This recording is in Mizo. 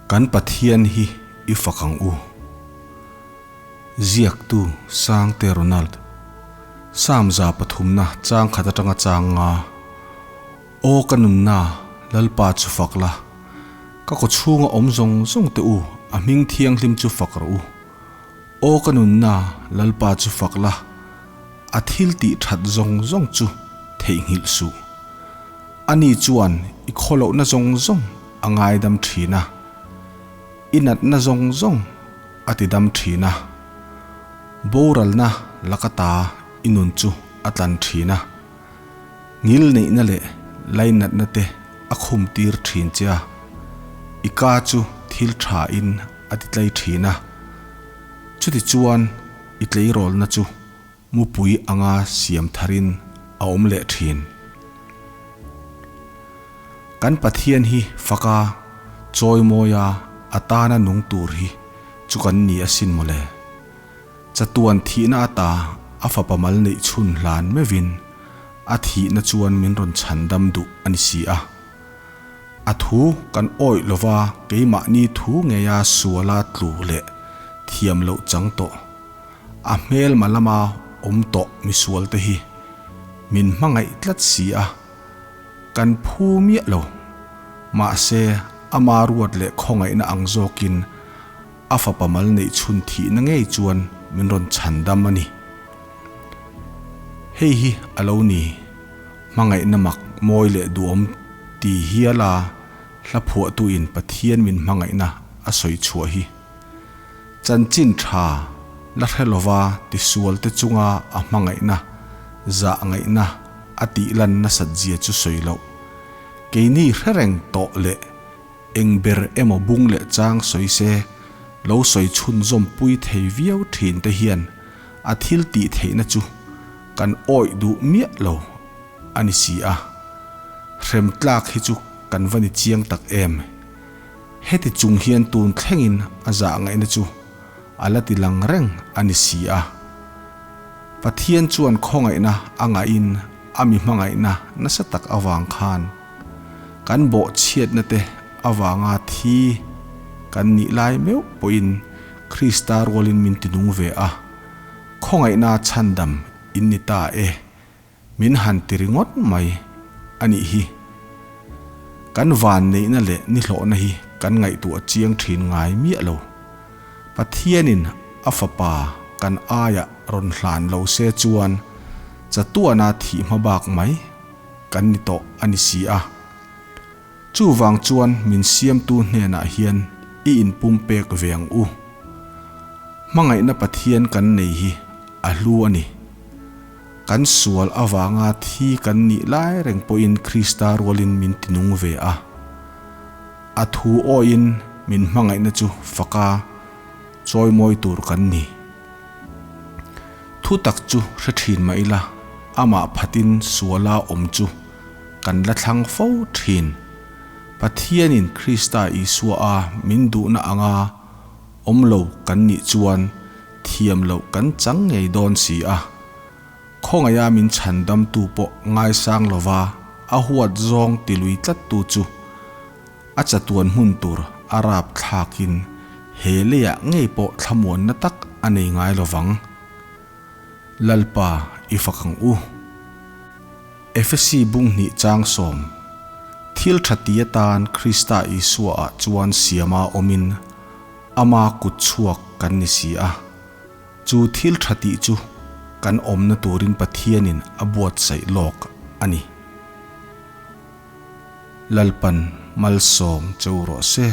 Kan Pathian hi i fak ang u. Ziaktu Sangte Ronald. Psalm 3 na chang khat atanga chang nga. Aw ka nunna, Lalpa chu fak la. Ka kaw chhunga awm zawng zawng te u, a hming thianghlim chu fak rawh u. Aw ka nunna, Lalpa chu fak la, a thil tih that zawng zawng chu theihnghilh suh. Ani chuan i khawlohna zawng zawng a ngaidam thin a, i natna zawng zawng a tidam thin a, boralna laka ta i nun chu a tlan thin a. Ngil neihna leh lainatna te a khum tir thin che a, i ka chu thil tha in a ti tlei thin a. Chuti chuan i tleirawlna chu mupui anga siam tharin a awm leh thin. Kan Pathian hi faka chawimawia a tana nung tur hi chu kan ni asin mawle. Chatuan thihna ata a fapa mal neih chhun hlan meuhin a thihna chuan min rawn chhandam duh a ni si a. A thu kan awih lova keimahni thu ngeia suala tlu leh thiam loh chang tawh, a hmelma lama awm tawh misualte hi min hmangaih tlat si a, kan phu miah lo. Mahse, ama ruat leh khawngaihna ang zawkin A fapa mal neih chhun thihna ngei chuan min rawn chhan dam a ni. Hei hi a lo ni, hmangaihna mak mawi leh duhawm ti hiala hla phuahtuin Pathian min hmangaihna a sawi chhuah hi. Chanchin tha la hre lova tisualte chunga a hmangaihna zah ngaihna a tih lan nasat zia chu sawi loh. Keini hre reng tawh leh Eng ber emaw bung leh chang sawi se, lo sawi chhunzawm pui thei viau thin te hian a thil tih theihna chu kan awih duh miah lo a ni si a. Hrem tlak hi chu kan va ni chiang tak em. Heti chung hian tun thlengin a zah ngaihna chu a la ti lang reng a ni si a. Pathian chuan khawngaihna a ngaihin a mi hmangaihna nasa tak avang khan, Kan bawhchhiatna te avanga thi kan nih lai meuh pawhin Krista rualin min tinung ve a, khawngaihna chhandam in ni ta e, min han ti ringawt mai a nih hi. Kan vanneihna leh nihlawhna hi kan ngaihtuah chiang thin ngai miah lo. Pathianin a Fapa kan aiah rawn hlan lo se chuan chatuana thih hma bak mai kan ni tawh a ni si a. Chuvang chuan min siamtu hnenah hian i inpumpek ve ang u. Hmangaihna Pathian kan nei hi a hlu a ni. Kan sual avanga thi kan nih lai reng pawhin Krista rualin min tinung ve a. A thu awiin min hmangaihna chu faka chawimawi tur kan ni. Thu tak chu hre thin mah ila, amah phatin suala awm chu kan la thlang fo thin. Pathianin Krista Isua a min duhna anga awm lo kan nih chuan thiam loh kan chang ngei dawn si a. Khawngaiha min chhandamtu pawh ngaisang lova a huat zawng tilui tlattu chu A chatuan hmun tur a rap thlakin he leiah ngei pawh thlamuanna tak a nei ngai lo vang. Lalpa i fak ang u. Efesi bung hnih chang sawm, Thil tha ti atan Krista Isua ah chuan siama awmin ama kut chhuak kan ni si a. Chu thil tha tih chu kan awmna turin Pathianin a buatsaih lawk a ni. Lalpan malsawm che u rawh se.